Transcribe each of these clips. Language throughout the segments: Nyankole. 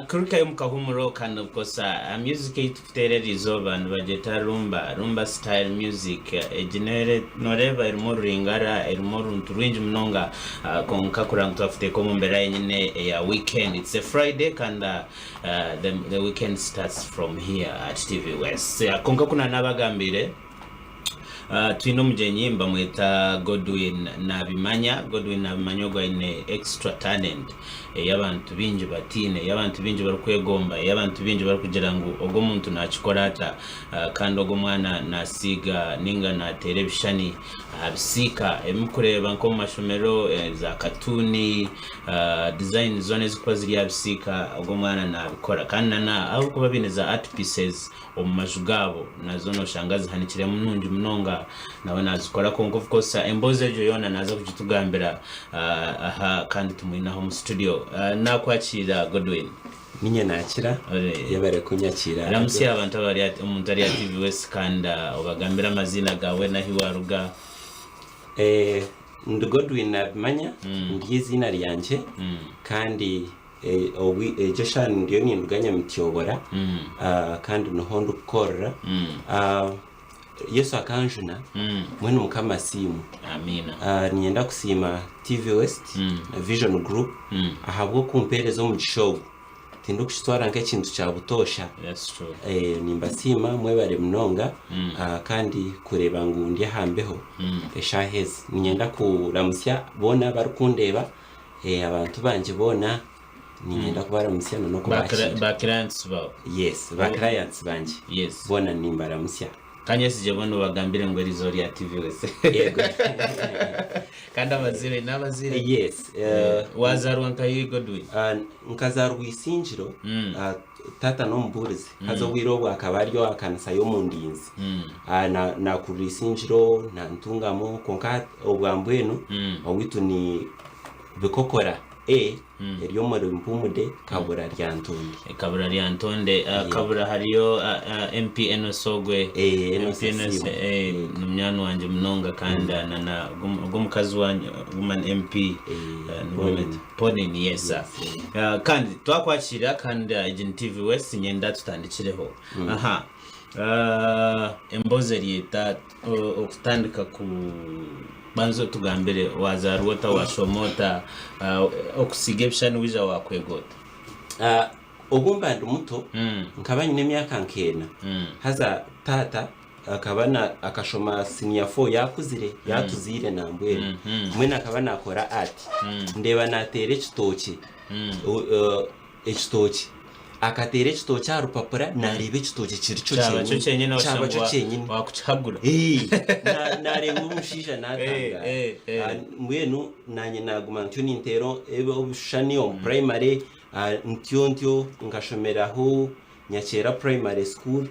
Kurukayo omu kahumuro kandi of course music ei tukuteera eri izooba nibagyeta Rumba, Rumba style music. Egi noreeba erimu oruringara, erimu oruntu rwingi munonga kwonka kureba ngu twakuteeka omu mbeera yenyine eya weekend. It's a Friday kandi the weekend starts from here at TV West. Kwonka ku nanabagambiire Twine omugyenyi nibamweta Godwin Nabimanya. Godwin Nabimanya ogu aine extra talent ei abantu baingi bataine, ei abantu baingi barikwegomba, ei abantu baingi barikugira ngu ogu omuntu naakikora ata? Kandi ogu omwana naasiiga nainga naateera ebishushani aha bisiika ebi murikureeba nk'omu mashomero, za katuuni, design zoona ezirikuba ziri aha bisiika ogu omwana naabikora. Kandi n'ahabw'okuba baine za art pieces omu maju gaabo nazo noshanga zihanikiremu nungi munonga nawe nazikora kwonka of course emboozi egyo yoona naza kugitugambira aha kandi tumwine aha omu studio Nakwakiira Godwin. Ninye nakira, yebare kunyakiira. Ramutsya abantu abari omuntu ari aha TV West kandi obagambire amaziina gaawe n'ahi waruga. Ndi Godwin Nabimanya niryo eiziina ryangye kandi Egyo eshaaha ndiyo ninduga Nyamityobora kandi niho ndikukorera. Yesu akanjuna, mbwenu Mukama asiimwe. Niinyenda kusiima TV West na Vision Group ahabw'okumpeereza omugisha ogu. Tindikukitwara nk'ekintu kya butoosha. Nimbasiima mwebare munonga kandi kureeba ngu ndi aha mbeho eshaaha ezi. Niinyenda kuramutsya boona abarikundeeba. Abantu bangye boona niinyenda kubaramutsya na n'okubakiira. Ba clients baawe? Yes, ba clients bangye Yes. boona nimbaramutsya. Kanyesigye boona obagambire ngu eriizooba rya TV West. Yego. Kandi abazaire oine abazaire? Yes. Waazaarwa nkahi Godwin? Nkazaarwa Isingiro, taata n'omubuurizi haza obwire obwo akaba ari owa kanisa y'omundinzi. Naakurira Isingiro, naantungamu kwonka obwa mbwenu owaitu ni Bikokora A eri omuri Mpumude Kabura Lyantonde. Kabura Lyantonde. Kabura hariyo MP Enos ogwe. Enos MP Enos Asiimwe. ni munywani wangye munonga kandi na ogwo omukazi wangye woman MP Pauline. Pauline yes. Kandi twakwakiira kandi egi ni TV West niinyenda tutandikireho. Aha emboozi eri eta Okutandika ku banza otugambire wazaarwa ota, washoma ota, okusiiga ebishushani waija wakwega ota? Obu mba ndi muto nkaba nyine emyaka nk'ena haza taata akaba na akashoma siniya fo yaakuzire yaatuzaire nambwenu mbwenu akaba naakora art ndeeba naateera ekitookye Ekitookye. Akateera ekitookye aha rupapura naareeba ekitookye kiri kyo Kyaba kyo kyenyine Kyaba washusha kyo ngu kyenyine. waakukihagura. Ee, na- naareeba omushaija Eh, naatangaara. eh, eh. Ah, Mbwenu naanye naaguma ntyo ninteera ebi- obishushani omu primary, ah, ntyo ntyo nkashomeraho Nyakyera Primary School,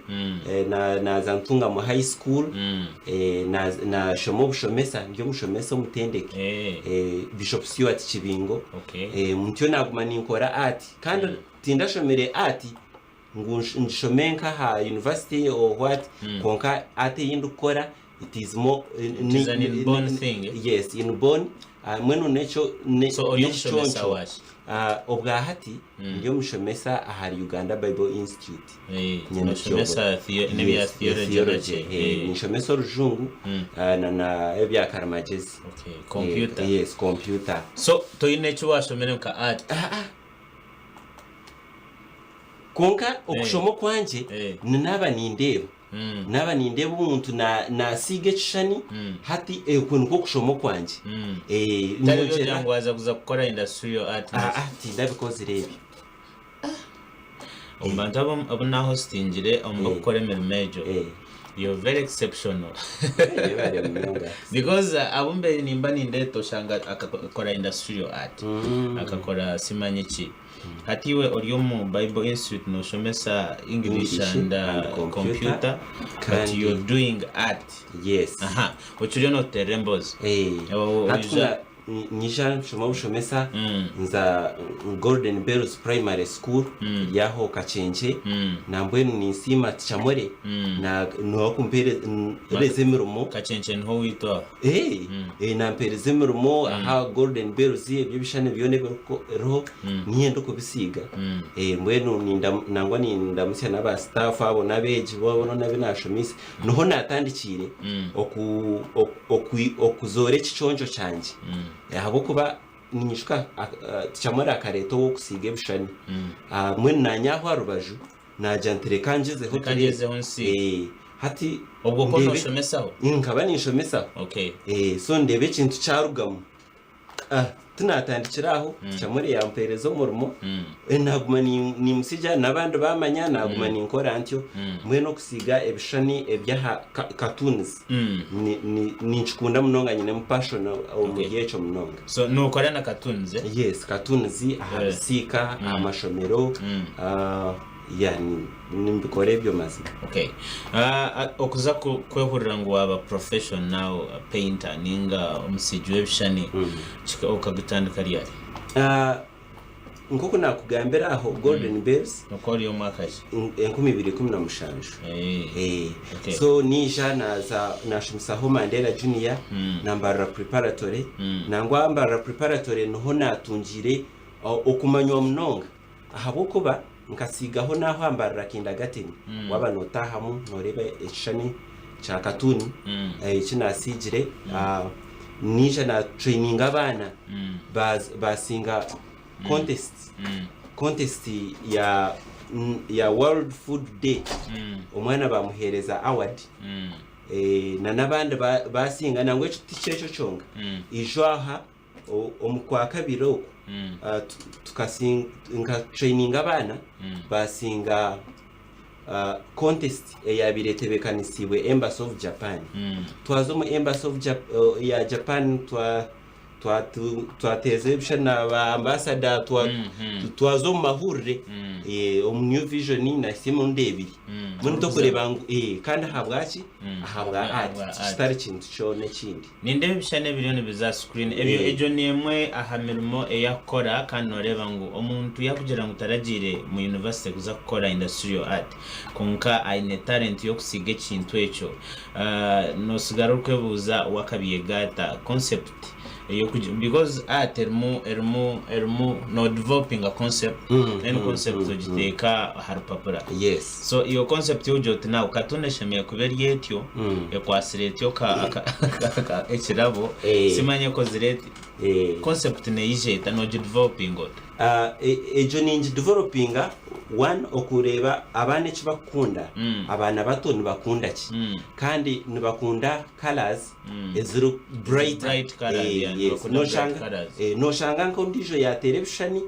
naaza Ntungamo High School, naashoma obushomesa, ndi omushomesa omutendeke, Bishop Stuart Kibingo. Ntyo naaguma ninkora art kandi tindashomire art ngu ngishome nk'aha university or what, kwonka art ei ndikukora It is more It is an inborn thing, eh? Yes, inborn. Mbwenu nekyo So ori omushomesa nekiconco. waaki? Obwa hati ndi omushomesa ahari Uganda Bible Institute. Eh, Nyine noshomesa Kyogo. n'ebya Yes, theology theology. naki? Eh, Eh. ninshomesa orujungu na na ebya karimagezi. Okay, computer. Eh, yes, computer. So toine eki washomire nka art? Kwonka okushoma okwangye Eh. ni naaba nindeeba. Naaba nindeeba omuntu naasiiga ekishushani, hati okwo nikwo kushoma okwangye. Tari ebyokugira ngu waaza kuza kukora industrial art. Aa, tindabikozire ebyo. Omu bantu abu naahositingire omu barikukora emirimo egyo, you're very exceptional. Yebare munonga. Because abu mbaire nimba nindeeta oshanga akakora industrial art, akakora simanya ki. Hati iwe ori omu Bible Institute noshomesa English English and and computer. computer but Kandi- you're doing art. Yes. Aha, okiriyo notuterera emboozi. Eh, O- hati oija- kuna Nyija nshoma obushomesa nza Golden Bells Primary School eri aho Kakyenkye nambwenu ninsiima Teacher More niwe akumpereza emirimo. Kakyenkye niho owaitu aho. Nampereza emirimo aha Golden Bells ebyo ebishushani byona ebiriho niinye ndikubisiiga. Mbwenu nangwa nindamutsya n'aba staff abo n'abeegi boona abu naashomeise. Niho naatandikiire okuzoora ekiconco kyangye ahabw'okuba ninyijuka Tichamore akareeta ow'okusiiga ebishushani mbwenu naanye aho aha rubaju naagira nti reka ngyezeho Reka ngyezeho nsiige. Hati Obwo okaba nooshomesaho? Nkaba ninshomesaho. So ndeebe ekintu kyarugamu. Tinatandikire aho, Chamweri yampereza omurimo, naguma nimusiga n'abandi bamanya naguma ninkora ntyo, mbwenu okusiga ebishushani eby'aha cartoons ninkikunda munonga nyinemu passion omuri ekyo munonga. So nokora na cartoons? Yes, cartoons aha bisiika, aha mashomero, yeah nimbikora ebyo mazima. Okay. Okuza kwehurira ngu waaba profession now painter ninga omusiigi w'ebishushani okagutandika ryari? Nk'oku naakugambira aho Golden Bells. Okaba ori omwaka ki? 2017. So naija naaza naashomesaho Mandela Junior na Mbarara Preparatory. Nangwa Mbarara Preparatory niho naatungiire okumanywa munonga. Ahabw'okuba nkasiigaho n'ahu ambarira kindagateni. Waaba nootaahamu nooreeba ekishushani kya katuuni eki naasiigire. Naija naatureyininga abaana baasinga contest, contest ya World Food Day. Omwana baamuheereza award n'abandi baasinga. Nangwa ekyo tikyekyo kyonka, ijo aha Omu Kwakabiri oku nka traininga abaana basinga contest eyabaire etebekanisiibwe Embassy of Japan. Twaza omu Embassy of ya Japan twateeza ebishushani na ba ambassador, twaza omu mahurire omu New Vision nahitsya emirundi ebiri. Mbwenu tokureeba ngu kandi ahabwaki? Ahabwa art kitari kintu kyona ekindi. Nindeeba ebishushani ebiriyo nibiza aha screen. Ebyo egyo n'emwe aha mirimo ei akukora kandi nooreeba ngu omuntu yaakugira ngu taragiire mu university kuza kukora industrial art kwonka aine talent y'okusiiga ekintu ekyo, nootsigara orikwebuuza wakabyega ata? Concept ey'okugi because art erimu erimu erimu noodevelopinga concept then concept ogiteeka aha rupapura. Yes. So iyo concept yogira oti now cartoon eshemereire kuba eri etyo, ekwatsire etyo ekirabo, simanya ekozire eti. Concept neija eta, nogi developinga ota? Egyo ningi developinga one okureeba abaana eki bakukunda, abaana bato nibakunda ki? Kandi nibakunda colours eziri brighter. Bright colours, yeah, nibakunda bright colours. Noshanga nk'ondiijo yaateera ebishushani,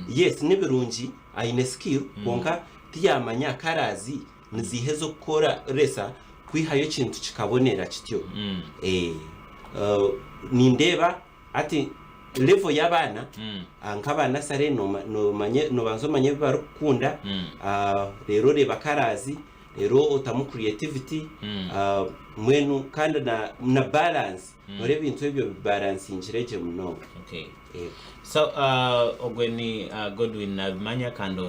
yes nibirungi aine skill kwonka Tiyamanya colours niziiha ez'okukoresa kwihayo ekintu kikabonera kityo. Nindeeba hati level y'abaana nk'aba nursery nobanza omanye ebi barikukunda reero oreeba colours reero otamu creativity mbwenu kandi na balance Noreeba ebintu ebyo bibaransingire gye munonga. Okay. Yego. So ogwe ni Godwin Nabimanya kandi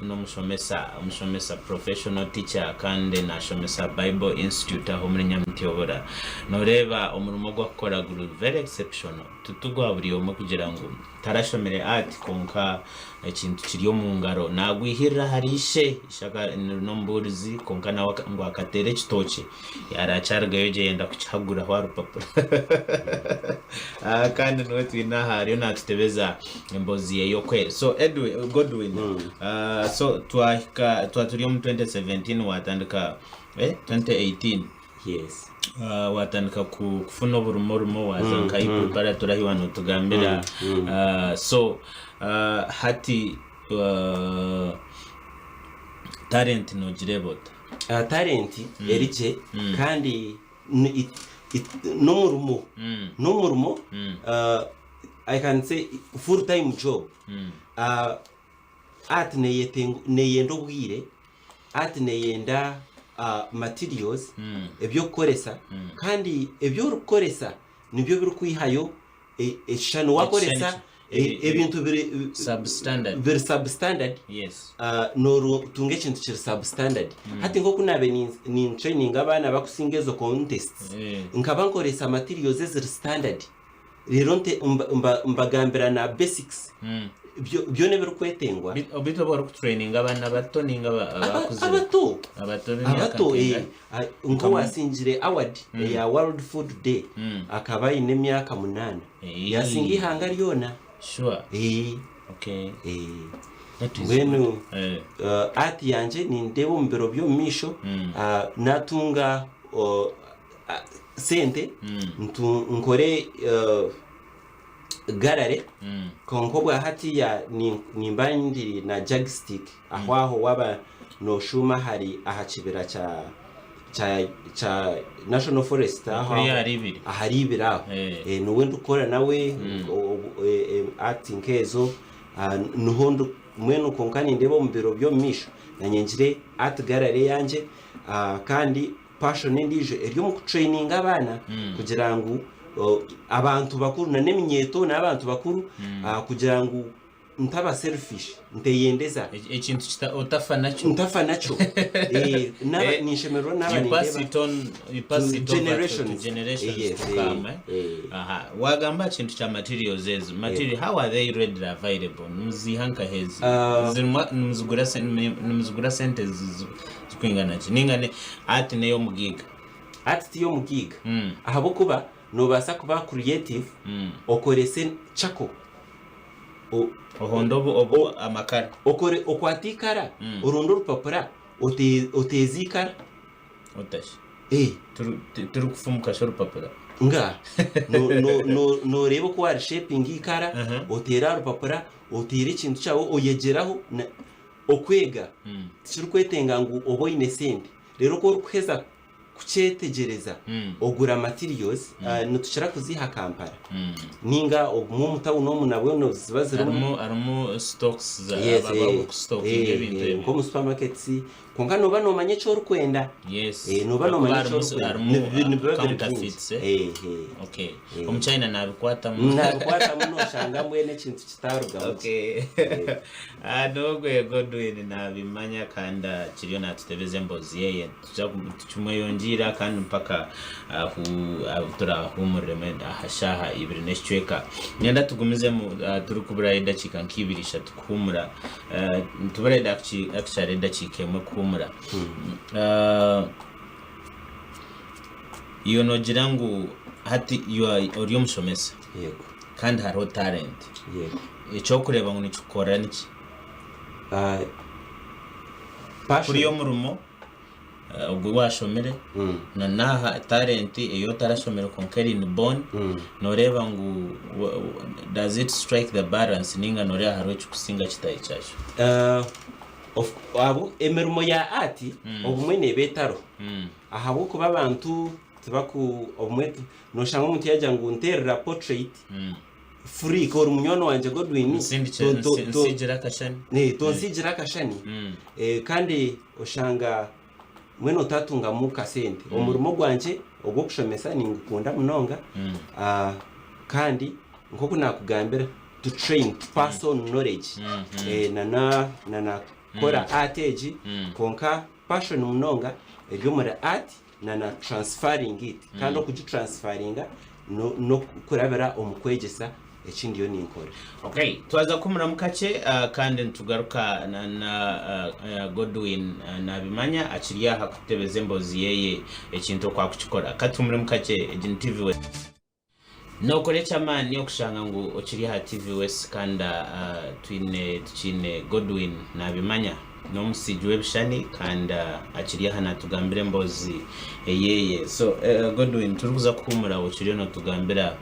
n'omushomesa, omushomesa professional teacher kandi nashomesa Bible Institute aho omuri Nyamutyobora. Noreeba omurimo ogu akukora guri very exceptional. Titugwa buri omwe kugira ngu tarashomire art kwonka ekintu kiri omu ngaro. Naagwihirira ahari ishe, ishe n'omubuurizi kwonka nawe ngu akateera ekitookye yaaraakyarugayo gye yenda kukihaguraho aha rupapura. Kandi niwe twine aha ariyo naatutebeza emboozi ye y'okweri. So Edwin, Godwin, so twahika twaba turi omu 2017 waatandika, eh, 2018. Yes. Watandika kufuna oburimo orimo waza nka high preparatory ahi waaba notugambira so hati talent nogireeba ota? Talent eri gye kandi n'omurimo n'omurimo I can say full time job. Art neyenda obwire, art neyenda materials, eby'okukoresa kandi ebi orikukoresa nibyo birikwihayo Ekishushani wakoresa ebintu biri Substandard. biri substandard Yes. notunga ekintu kiri substandard. Hati nk'oku naabaire ni traininga abaana abakusinga ezo contests, nkaba nkoresa materials eziri standard. Reero mbagambira na basics byona ebirikwetengwa. Beitu obu orikutureyininga abaana bato ninga abakuzire? Abato. Abato b'emyaka Abato nkengahi? Nk'owasingire award eya World Food Day akaba aine emyaka munaana. Yasinga eihanga ryona. Sure. Okay. That is Mbwenu good. Art yangye nindeeba omu biro by'omu maisho natunga sente nkore gallery kwonka obwa hatiya nimba ndi na jagstick aho aho waaba noshuuma ahari aha kibira kya kya kya National Forest aho Kuriya aho ahari ibiri. ahari ibiri aho niwe ndikukora nawe art nk'ezo niho ndi mbwenu kwonka nindeeba omu biro by'omu maisho nanye ngire art gallery eyangye kandi Passion endiijo eri omu kutureyininga abaana kugira ngu abantu bakuru na n'eminyeeto n'abantu bakuru kugira ngu ntaba selfish nteyendeza. Ekintu otafa nakyo. Ntafa nakyo. Naaba ninshemererwa naaba You pass nindeeba it on, you pass to it over to, to generations. generations Yes, to come. Eh? Aha. Wagamba kintu kya materials ezo. Material, how are they readily available? Nimuziiha nkahe ezi? Zirimu nimuzigura nimuzigura sente Zikwingana ki? Ninga ni art n'ey'omugaiga? Art ti y'omugaiga ahabw'okuba noobaasa kuba creative okorese charcoal. Ohonde obu amakara. Okore okwate eikara oronde orupapura oteeze eikara. Otashi? Tirikufumuka shi orupapura? Ngaaha. Nooreeba oku waarishepinga eikara, oteere aha rupapura, oteere ekintu kyawe oyegyeraho. Okwega tikirikwetenga ngu obe oine sente. Reero ku orikuheza kukyetegyereza, ogura materials, nitukira kuziiha Kampala ninga obumwe omu tawuni omu nabwo niziba zirimu. Harimu harimu stocks za Yes, aba abarikustokinga ebintu ebyo. nk'omu supermarkets, kwonka nooba noomanya eki orikwenda. Yes. Nooba Ahakuba noomanya eki harimu orikwenda. harimu Nibiba biri bingi. counterfeits eh? Okay. Omuchina nabikwatamu. Nabikwatamu noshanga mbwenu ekintu kitarugamu gye. Okay. N'ogwe Godwin nabimanya kandi akiriyo natutebeza embozi yeye. Nituza tukimweyongiira kandi mpaka ahu turahumuriremu aha shaaha ibiri n'ekicweka. Niinyenda tugumizemu turikuburayo edakiika nk'ibiri ishatu kuhuumura. Nituburayo actually edakiika emwe kuhuumura. Iwe noogira ngu hati ori omushomesa Yego. kandi hariho talent. Yego. Eky'okureeba ngu nikikukorera niki? Passion. Kuriya omurimo ogu waashomire na n'aha talent ei otarashomire kwonka eri inborn, nooreeba ngu does it strike the balance nainga nooreeba hariho ekirikusinga kitaahi kyakyo? Emirimo ya art obumwe neeba etariho ahabw'okuba abantu tibaku obumwe noshanga omuntu yagira ngu nteerera portrait free ka ori munywani wangye Godwin Nsiigire akashani. Tonsiigira akashani kandi oshanga mbwenu otatungamu kasente. Omurimo gwangye ogw'okushomesa ningukunda munonga kandi nk'oku naakugambira to train, to pass on knowledge na na kukora art egi kwonka passion munonga eri omuri art na na transferring it kandi okugitransferinga n'okurabira omu kwegyesa eki ndiyo ninkora. Okay, twaza kuhumuramu kakye kandi nitugaruka na Godwin Nabimanya akiri aha kututebeza emboozi yeye ekintu oku akukikora. Katuhumuremu kakye, egi ni TV West. Nookora eky'amaani okushanga ngu okiri aha TV West kandi twine tukiine Godwin Nabimanya. N'omusiigi w'ebishushani kandi akiri aha naatugambira emboozi eyeye. So Godwin turikuza kuhuumura okiriyo nootugambira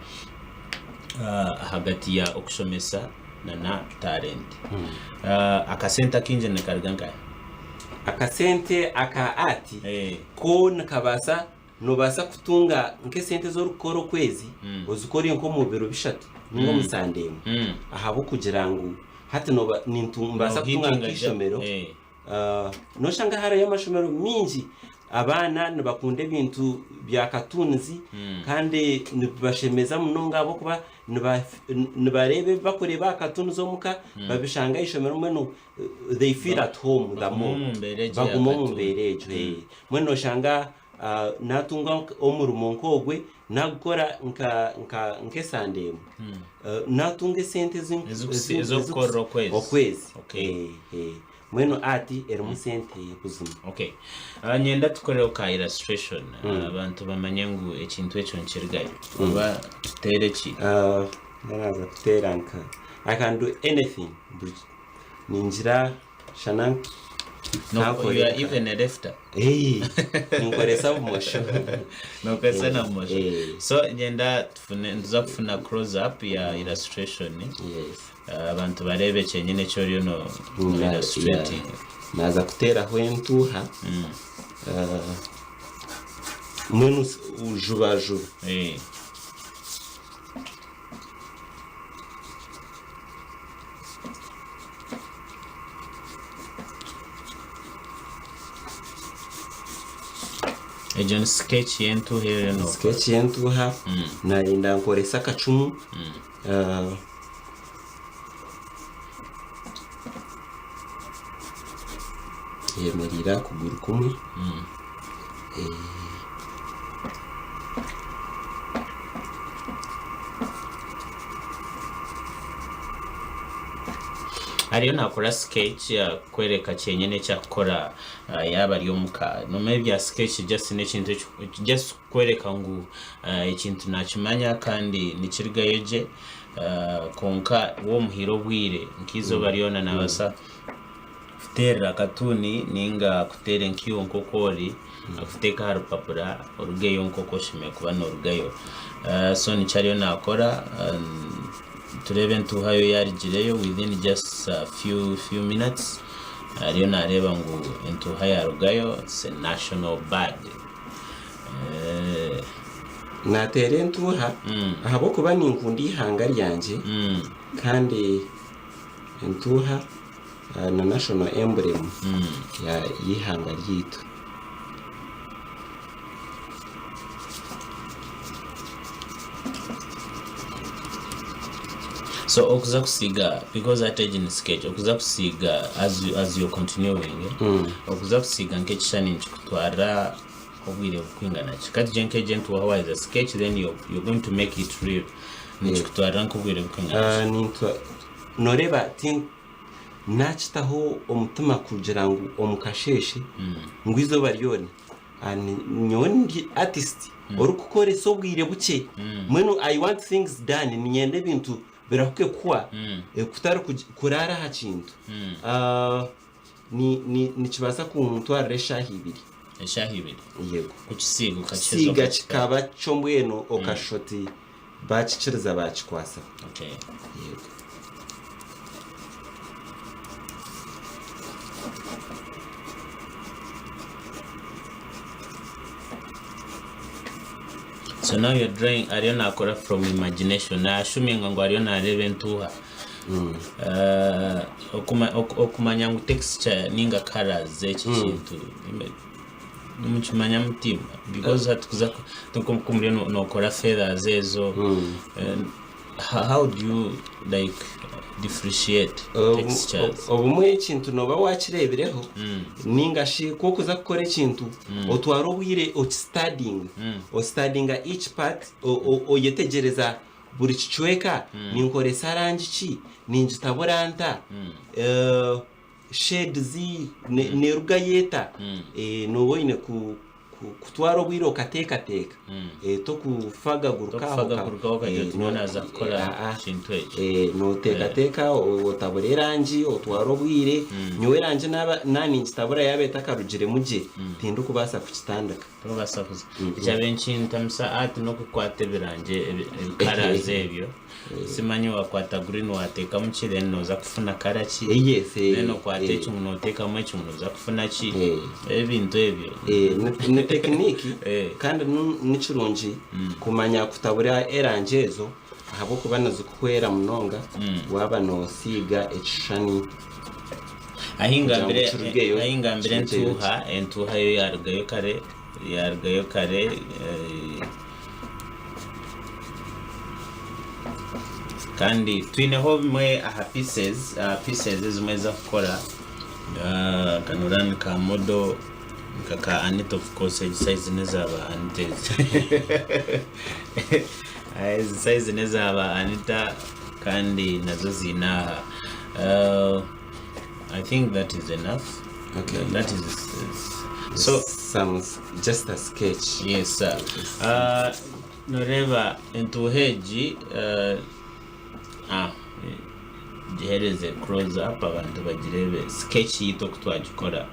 ahagati ya okushomesa na na talent. Akasente akaingi nikaruga nkahi? Akasente aka art ko nikabaasa Noobaasa kutunga nk'esente ezi orikukora okwezi ozikore nk'omu biro bishatu ninga omu sande emwe ahabw'okugira ngu hati nooba nimbaasa kutunga Noohitinga nk'eishomero ja- nooshanga hariyo amashomero mingi. Abaana nibakunda ebintu bya cartoons kandi nibibashemeza munonga ahabw'okuba nibareeba ebi barikureeba aha cartoons omuka babishanga aha ishomero mbwenu they feel at home the Baguma more. omu mbeera egyo ya Baguma omu cartoon. mbeera egyo. Mbwenu noshanga natunga omurimo nk'ogwe nagukora nk'esande emwe natunga esente Ez'okukorera okwezi. okwezi. Okay. Mbwenu art erimu sente buzima. Okay. Nyenda tukoreho ka illustration abantu bamanye ngu ekintu ekyo nikirigayo. Oba tuteere ki? Naaza kuteera nka I can do anything. Ningira shana No, you are even a lefter. Hey, ninkoresa bumosho. Nokoresa na bumosho. Eh. So nyenda tufune nituza kufuna close up ya illustration. Yes. Abantu bareebe kyenyine eki oriyo no illustrating. Naaza kuteeraho entuuha. Mbwenu jubajuba. Eh. Egyo ni sketch y'entuuha ei oriyo nookora. Sketch y'entuuha. Naayenda nkorese akacumu. Eyemereire aha kuguru kumwe. Ariyo nakora sketch kworeka kyenyine eki arikukora yaaba ari omuka. Nomanya ebya sketch just n'ekintu eki just kworeka ngu ekintu nakimanya kandi nikirigayo gye kwonka waaba omuhaire obwire nk'eizooba ryona nabaasa kuteerera akatuuni nainga akuteere nk'iwe nk'oku ori akuteeke aha rupapura orugeyo nk'oku oshemereire kuba noorugayo. So nikyo ariyo naakora tureebe entuuha yo yaarugireyo within just a few few minutes ariyo naareeba ngu entuuha yaarugayo it's a national bird. Naateera entuuha ahabw'okuba ninkunda eihanga ryangye kandi entuuha na national emblem y'eihanga ryaitu. So okuza kusiiga because hati egi ni sketch okuza kusiiga as you, as you're continuing okuza kusiiga nk'ekishushani nikikutwarira obwire bukwingana ki? Ka tugire nk'egi entuuha waaheza sketch then you're, you're going to make it real nikikutwarira nk'obwire bukwingana ki? Nooreeba ti naakitaho omutima kugira ngu omu kasheeshe ngu eizooba ryona nyowe ndi artist orikukoresa obwire bukye mbwenu I want things done niinyenda ebintu birahuke kuhwa kutari kuraara aha kintu. Nikibaasa kuntwarira eshaaha ibiri. Eshaaha ibiri? Yego. Kukisiiga okakiheza Kusiiga kikaba kyo mbwenu okashusha oti baakikiriza baakikwatsaho. Okay. Yego. So now you're drawing ariyo naakora from imagination naashuminga ngu ariyo naareeba entuuha. Okumanya ngu texture ninga colours z'eki kintu nimukimanya muti because hati kuza nkoku muriyo nokora feathers ezo how do you like differentiate textures? Obumwe ekintu nooba waakireebireho ninga shi ku orikuza kukora ekintu otwara obwire okisitadinga, ositadinga each part oyetegyereza Buri kicweka ninkoresa rangi ki? Ningitabura nta? Shades neerugayo eta? Nooba oine kutwara obwire okateekateeka. Tokufagaguruka aho. Tokufagaguruka okagira oti nyowe naaza kukora ekintu eki. Nooteekateeka otabura erangi, otwara obwire. Nyowe erangi naaba ningitabura yaaba etakarugiremu gye, tindikubaasa kukitandika. Tobaasa kuza. Ekyabaire nikintamisa art n'okukwata ebirangye ebi colours ebyo. Simanyi wakwata green wateekamu ki then nooza kufuna colour ki. Yes, eh, Then okwata eh. eki ngu nooteekamu eki ngu nooza kufuna ki. Eh. Ebintu ebyo. Eh, ni- ni tekiniki Eh. kandi ni- ni kirungi kumanya kutabura erangi ezo ahabw'okuba nizikuhwera munonga waaba noosiiga ekishushani. Ahi Kugira ngu ngambire kirugeyo ahi ngambire kirugyeyo entuuha entuuha yo yarugayo kare yarugayo kare eh, kandi twineho bimwe aha pieces aha pieces ezimwe ezakukora Ah, kano uriya ni ka model nka ka Anita of course egi size nezaba Anita ezi Ah, ezi size nezaba Anita kandi nazo ziine aha Ah, I think that is enough Okay. that is, is so some just a sketch yes sir uh, noreeba entuuha egi uh, ah, gihereze close up abantu bagireebe sketch yitu oku twagikora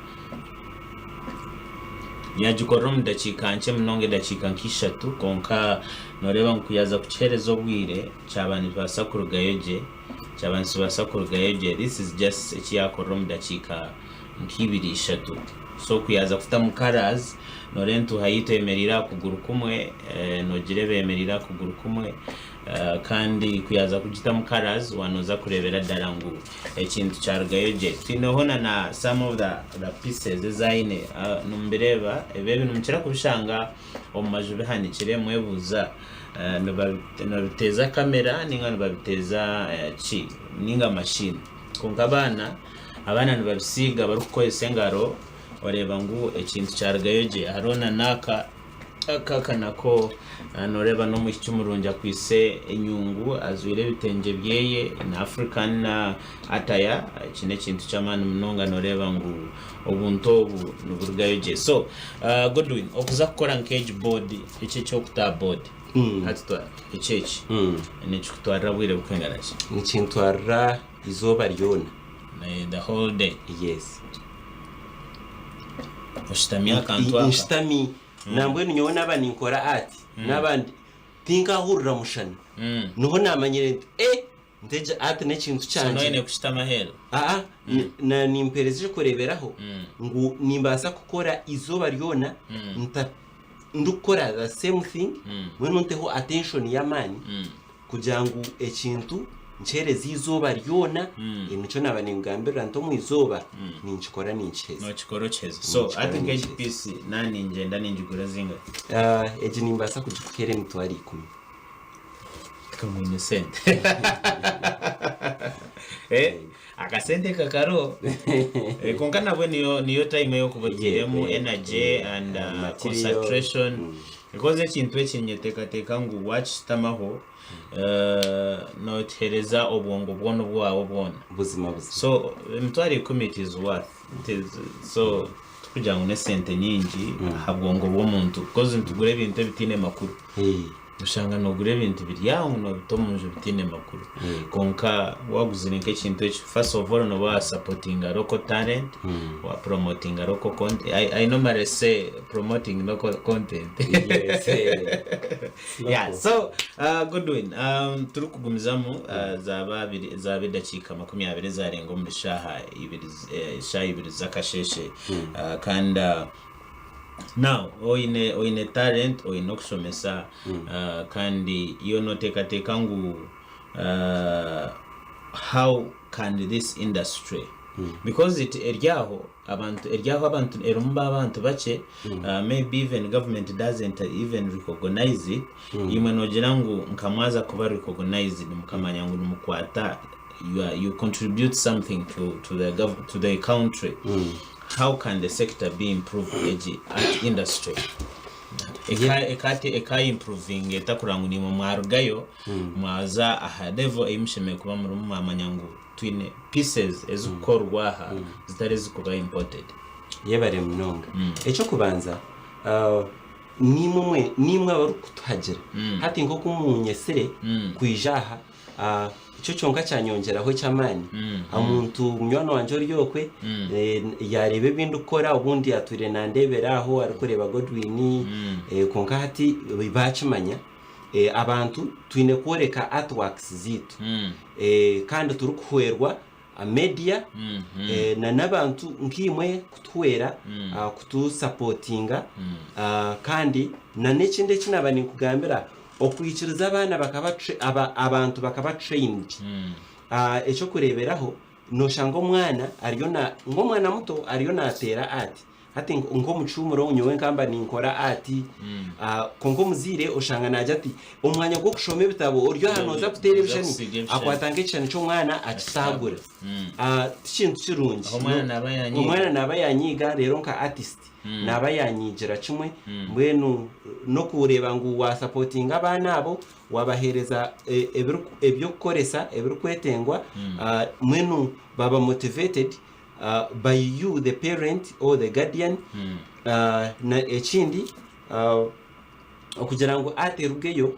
yagikorera omu dakiika nkye munonga edakiika nka ishatu kwonka noreeba ngu kuyaza kukihereza obwire kyaba nikibaasa kurugayo gye kyaba nikibaasa kurugayo gye this is just eki yakorera omu dakiika nk'ibiri ishatu so kuyaza kutamu colours noreeba entuuha yitu eyemereire aha kuguru kumwe eh, nogireeba eyemereire aha kuguru kumwe Kandi ku yaaza kugitamu colours waaba nooza kureebera ddala ngu ekintu kyarugayo gye. Twineho na na some of the, the pieces ezi aine. Ah, nimubireeba ebi ebi nimukira kubishanga omu maju bihanikire mwebuuza eh, nibabi- nibabiteeza kamera ninga nibabiteeza eh, ki ninga machine. Kwonka abaana abaana nibabisiiga barikukozesa engaro oreeba ngu ekintu kyarugayo gye. Hariho na n'aka Aka aka nako noreeba n'omwishiki murungi akwaitse enyungu ajwaire ebitengye byeye na African attire eki n'ekintu ky'amaani munonga noreeba ngu obuntu obu niburugayo gye. So Godwin okuza kukora nk'egi board eki eky'okuta aha board hati twa eki eki nikikutwarira bwire bukwingana ki? Nikintwarira eizooba ryona. The whole day? Yes. Oshutami akantu aka. Nshutami nambwenu nyowe naaba ninkora art naaba ndi tinkahurira mushana niho namanyire nti eh nti egi art n'ekintu So noine kyangye kushutama aheeru. aa na nimpereza ekyokureeberaho ngu nimbaasa kukora eizooba ryona nta ndikukora the same thing mbwenu nteho attention y'amaani Kugira ngu ekintu nkihereze eizooba ryona, nikyo naaba ninkugambirira nti omu izooba ninkikora ninkiheza. Nokikora okiheza. So Ninkikora hati nk'egi ninkiheza. piece naaba ningyenda ningigura zingahi? Ah, egi nimbaasa kugikuheera emitwaro ikumi. Tikamwine sente. Eh, akasente kakariho. Eh, kwonka nabwe niyo niyo time ey'okuba otairemu Yeah, energy yeah, and material. concentration. Because ekintu eki nyeteekateeka ngu waakishutamaho nookiheereza obwongo bwona obwawe bwona. Buzima buzima. So emitwaro ikumi it is worth. It is, so tikugira ngu n'esente nyingi aha bwongo bw'omuntu because nitugura ebintu ebitaine makuru. Oshanga noogura ebintu biri aho ngu noobita omu nju bitaine makuru. Kwonka waaguzire nk'ekintu eki, first of all nooba waasapotinga local talent, waapromotinga local content. I, I normally say promoting local content. Yes, eh. Yeah, so Godwin, turikugumizamu zaaba abiri, zaaba edakiika 20 ezaarenga omuri shaaha ibiri, shaaha ibiri z'akasheeshe. Kandi Now oine oine talent oine okushomesa kandi iwe noteekateeka ngu how can this industry because it eri aho abantu eri aho abantu erimu ba abantu bakye maybe even government doesn't even recognize it imwe nogira ngu nka mwaza kuba recognized mukamanya ngu nimukwata you, are, you contribute something to, to, the, gov to the country How can the sector be improved egi art industry eka eka eka improvinga eta kureba ngu nimwe mwarugayo mwaza aha level ei mushemereire kuba murimu mwamanya ngu twine pieces ezikukorwa aha zitari ezikuba imported. Yebare munonga. Eky'okubanza ah, nimwe mwe nimwe abarikutuhagira. Hati nk'oku munyetsire kwija aha Ah, ekyo kyonka kyanyongyeraho eky'amaani. Omuntu munywani wangye ori okwe eh, yaareeba ebi ndikukora obundi atwire nandeebera aho arikureeba Godwin eh, kwonka hati baakimanya eh, abantu twine kworeka artworks zaitu eh, kandi turikuhwerwa media eh, na n'abantu nkaimwe kutuhwera ah, kutusapotinga ah, kandi na n'ekindi eki naaba ninkugambira okwikiriza abaana bakaba tra- aba, abantu bakaba trained. Ah, ekyokureeberaho Noshanga omwana ariyo na nk'omwana muto ariyo nateera art hati nk'omucuumuro nyowe nkamba ninkora art kwonka omuzaire oshanga naagira ati omwanya gw'okushoma ebitabo ori aha nooza kuteera ebishushani akwata nk'ekishushani ky'omwana akitaagura tikintu kirungi omwana naaba yanyiiga reero nka artist naaba yanyiigira kimwe mbwenu n'okureeba ngu wasapotinga abaana abo Waabaheereza eby'okukoresa ebirikwetengwa, mbwenu baaba motivated by you the parent or the guardian. Ekindi okugira ngu art erugeyo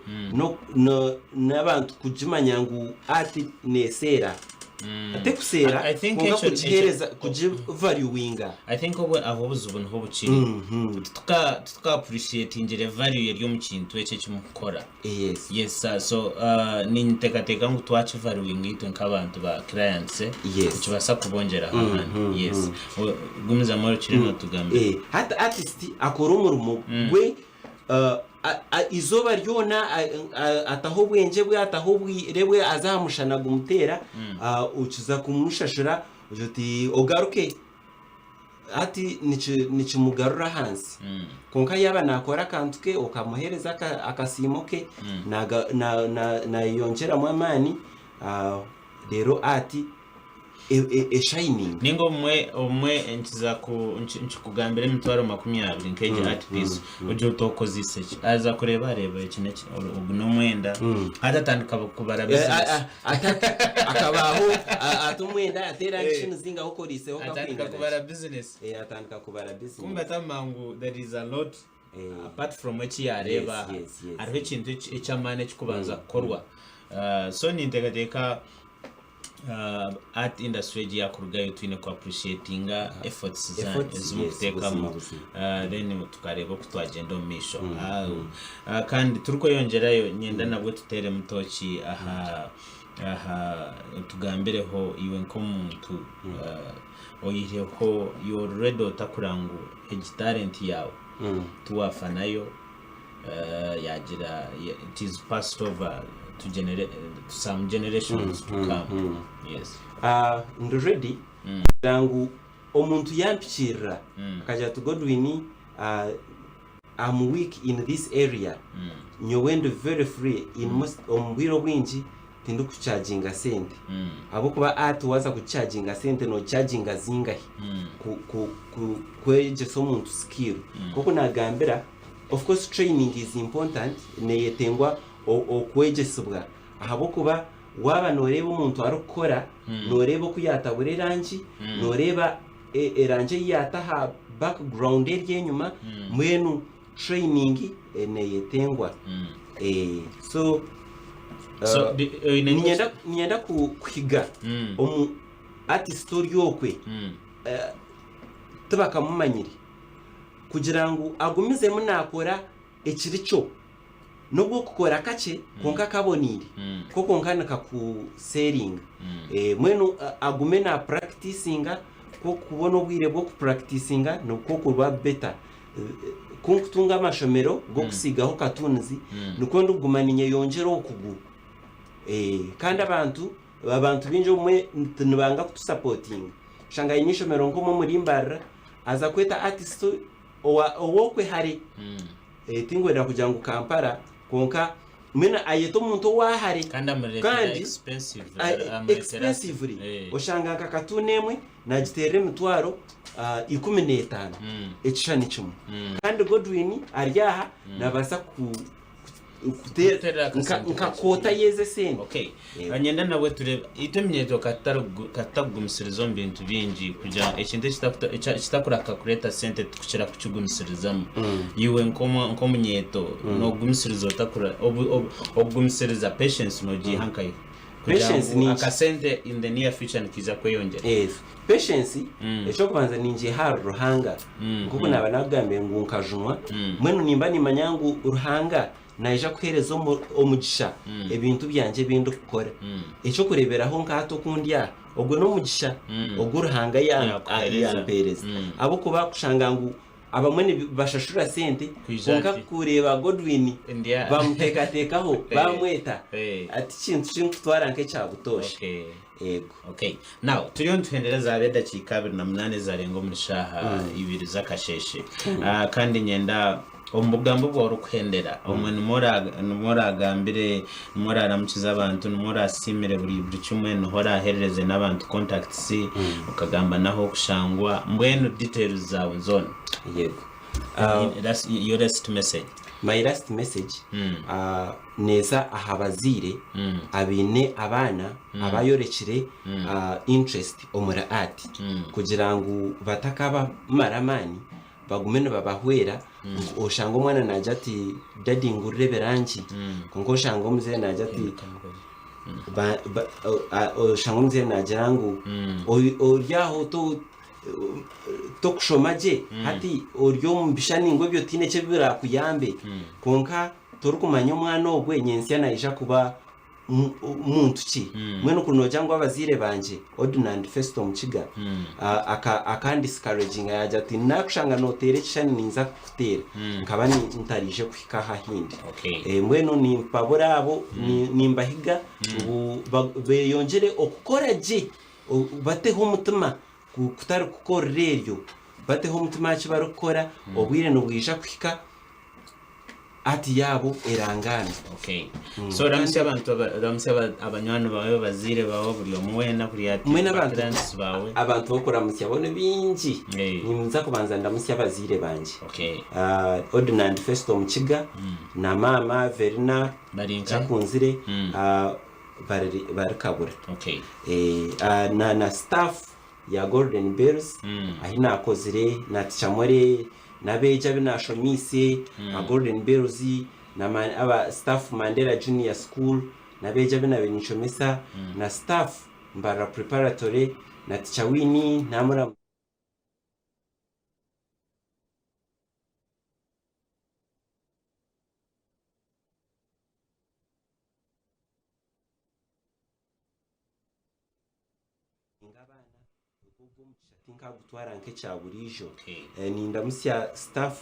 n'abantu kugimanya ngu art neeseera. Tekuseera I think kwonka ekyo- kugiheereza kugivaluinga. I think obwe aho obuzibu niho bukiri. Tituka tituka appreciatingire value eri omu kintu ekyo eki mukukora. Yes. Yes sir. So ninteekateeka ngu twakivaluinga itwe nk'abantu ba clients Yes. nikibaasa kubongyeraho ahandi. Yes. O- Gumizamu orikire notugambira. Eh, hati artist akora omurimo gwe Eizooba ryona ataho obwengye bwe, ataho obwire bwe, aza aha mushana gumuteera, okiza kumushashura ogira oti ogaruke. Hati nikimugarura ahansi. Kwonka yaaba naakora akantu ke okamuheereza akasiimo ke, naayeyongyeramu amaani reero ati eshayininga. Ninga obumwe obumwe nkiza ku nkikugambira emitwaro 20 nk'egi art piece ogira oti okozeise ki? Aza kureeba areeba eki n'eki ogu n'omwenda hati atandika kubara bizinesi. Akabaho ata omwenda ata erangi shi nizingahi okoreiseho Atandika kakwingana kubara ki? bizinesi. Atandika kubara bizinesi. Kumbe atama ngu there is a lot apart from eki yareeba aha hariho ekintu eky'amaani ekikubanza kukorwa. So ninteekateeka Art industry egi yakurugayo twine ku appreciatinga efforts zanyu Efforts, ezi yes, mukutekamu buzima, buzima. Then tukareeba oku twagyenda omu maisho. Kandi turikweyongyerayo nyenda nabwo tuteeremu tooki aha aha otugambireho iwe nk'omuntu oyihireho you already otakura ngu egi talent yaawe tiwaafa nayo yagira it is passed over to, genera to some generations to come. Yes. Ndi ready kugira ngu omuntu yampikirira akagira ati Godwin I'm weak in this area nyowe ndi very free in most omu bwire obwingi tindikuchaginga sente ahabw'okuba art waaza kugichaginga sente nogichaginga zingahi kwegyesa omuntu skill nk'oku nagambira Of course training is important neyetengwa okwegyesibwa ahabw'okuba waaba noreeba omuntu arikukora noreeba oku yatabura erangi noreeba erangi ei yaata aha background eri enyima mbwenu training neyetengwa so niinyenda kuhiga omu artist ori okwe tibakamumanyire. Kugira ngu agumizemu naakora ekiri kyo, n'obu okukora kakye kwonka kaboneire, ko kwonka nikakuseeringa. Mbwenu agume naapurakitinga, ku okubona obwire bw'okupurakitinga nikwo kuba beta. Ku nkutunga amashomero g'okusiigaho katuunizi, nikwo ndikuguma niinyeyongyera obukugu. Kandi abantu abantu baingi obumwe nibanga kutusapotinga. Oshanga aine eishomero nk'omwe omuri Mbarara, Aza kweta artist owa owokwe hare tinkwenda kugira ngu Kampala kwonka mbwenu ayeta omuntu owa hare Kandi amureetera kandi expensive, amureetera expensively oshanga nka katuuni emwe nagiteerera emitwaro 15 ekishushani kimwe kandi Godwin ari aha nabaasa ku Kuteerera akasente nka kakye. koota y'ezi esente. Okay. Yego. Nyenda nabwe turebe itwe eminyeeto katutakugumisiriza omu bintu bingi kugira ekintu ekitakuraka kureeta sente tukukira kukigumisirizamu. Iwe nk'omunyeeto nogumisiriza ota okugumisiriza patience nogiiha nkahi? Kugira Patience ngu ningi- akasente in the near future nikiija kweyongyera. Yes. Patience eky'okubanza ningiiha ahari Ruhanga nk'oku naaba naakugambire ngu nkajunwa mbwenu nimba nimanya ngu Ruhanga naija kuheereza omugisha ebintu byangye ebi ndikukora. Eky'okureeberaho nka hati oku ndi aha ogwo n'omugisha ogu Ruhanga Yaakuheereza. yampeereza ahabw'okuba kushanga ngu Abamwe nibashashura sente Kwija kwonka ati. kureeba Godwin Ndi aha. bamuteekateekaho Eh, bamweta eh. ti kintu ki ndikutwara nk'ekya butoosha. Okay. Ego. Okay. Now, turiyo nituhendera zaaba edakiika 28 ezarenga omuri shaaha ibiri z'akasheeshe. Ah, kandi nyenda omu bugambo bwawe orikuhendera, omwe nimwo ora- nimwo oragambire, nimwo oraramukize abantu, nimwo orasiimire buri buri kimwe, niho oraherereze n'abantu contacts, okagamba n'ah'okushangwa, mbwenu details zaawe zoona. Yego. That's your last message. My last message neeza aha bazaire abaine abaana abayorekire interest omuri art kugira ngu batakabamara amaani bagume nibabahwera oshange omwana naagira ati daddy ngurira ebirangi kwonka oshange omuzaire naagira ati oshange omuzaire naagira ngu ori aho tokushoma gye hati ori omu bishushani ngu ebyo tihaine eki birakuyambe kwonka torikumanya omwana ogwe nyentsya naija kuba muntu ki mbwenu kuri noogira ngu abazaire bangye Ordinand Festo Mukiga akandisikareginga yaagira ati naakushanga nooteera ekishushani ninza kukuteera nkaba ntariije kuhika aha ahindi mbwenu nimpabura abo nimbahiga ngu beyongyere okukora gye Bateho omutima kutari kukorera eryo, bateho omutima aha ki barikukora, obwire nibwija kuhika art yaabo erangaanwe. Okay. So ramutsya abantu aba- ramutsya aba- abanywani baawe, abazaire baawe, buri omwe weena kuri ati Mbwenu abantu clients baawe. abantu b'okuramutsya bo ni baingi. Eh. Ninza kubanza ndamutsye abazaire bangye. Okay. Ah, Ordinand Festo Mukiga na maama Verina Bari nkahe? Kyakunzire ah, bari bari Kabura. Okay. Eh, ah, na, na staff ya Golden Bells Mm. ahi nakozire na Teacher More n'abeegi abu nashomiise mm. Golden Bells na ma, aba staff Mandela Junior School n'abeegi abu nabaire ninshomesa mm. na staff Mbarara Preparatory na Teacher Winnie namura Abaana ogwo omugisha tinkagutwara nk'ekya buriijo. Nindamutsya staff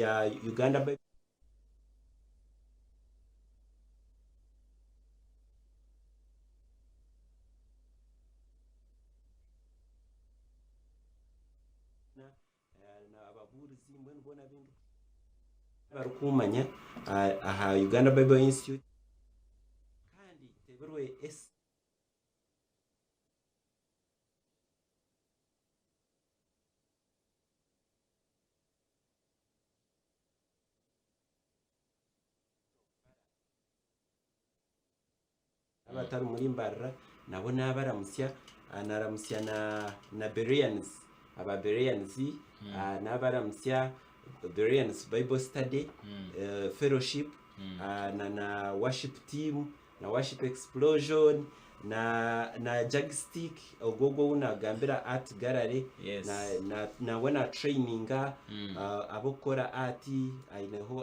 ya Uganda Bible. Ababuurizi mbwenu boona abu barikumanya aha Uganda Bible Institute kandi Tebirwe S. Abatari muri Mbarara nabo nabaramutsya, naramutsya na na Bereans, aba Bereans nabaramutsya, Bereans Bible Study Fellowship na na worship team na worship explosion na na Jagstick ogwo ogwo ou nagambira art gallery Yes. na na nangwa na traininga ab'okukora art aineho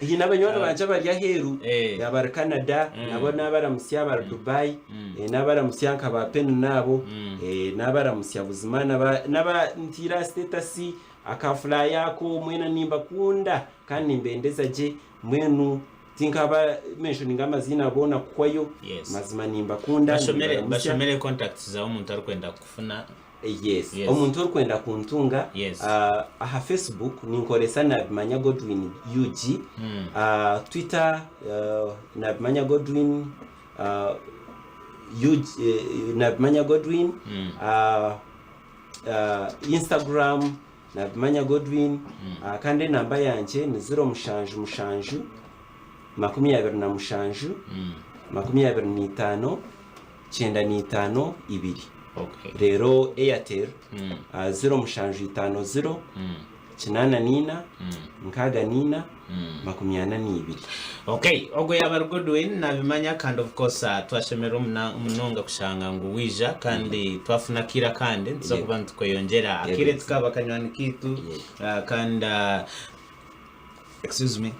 Haine abanywani bangye abari aheeru Eh. abari Canada nabo nabaramutsya abari Dubai eh, nabaramutsya nka ba Penina abo eh, nabaramutsya buzima naba naba ntiire aha status aka flyer ako mwena nimbakunda kandi nimbendeza gye mbwenu Tinkaba mentioninga amaziina boona kuhwayo. Yes. Mazima nimbakunda, Bashomere nimbaramutsya. bashomere contacts zawe omuntu arikwenda kukufuna. Yes. Yes. Omuntu orikwenda kuntunga Yes. ah, aha Facebook ninkoresa Nabimanya Godwin UG. Ah, Twitter ah, Nabimanya Godwin ah, UG, eh, Nabimanya Godwin. Ah, ah, Instagram Nabimanya Godwin, kandi enamba yangye ni 077 27 25 95 2. Okay. Reero Airtel 0750 84 64 42. Okay, ogwo yaaba ari Godwin nabimanya kandi of course twashemererwa munonga kushanga ngu waija kandi twafuna akaire akandi nituza Yego. kuba nitukweyongyera akaire Yego. tukaba kanywani kaitu Yego. kandi excuse me.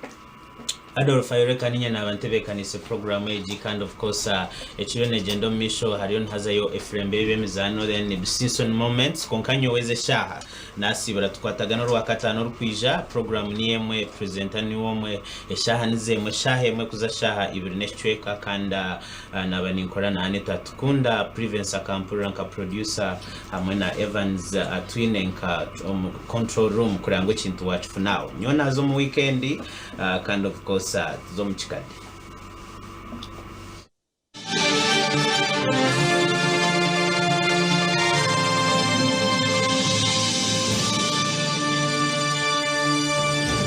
Adolf Ayoreka niinye naaba ntebeekaniise puroguraamu egi kandi of course ekiriyo neegyenda omu maisho hariyo nihazayo efurembe y'eby'emizaano then Bisinson Moments kwonka nyowe ezi eshaaha naasiibura tukwatagane orwakataano orukwija puroguraamu niyo emwe purezenta niwe omwe eshaaha nizo emwe shaaha emwe kuza shaaha ibiri n'ekicweka kandi naaba ninkora na Annet Atukunda Privence akampurira nka producer hamwe na Evans Atwine nka omu control room kureba ngu ekintu waakifuna aho. Nyowe naaza omu wiikendi. Kandi of course tuze omu kikade.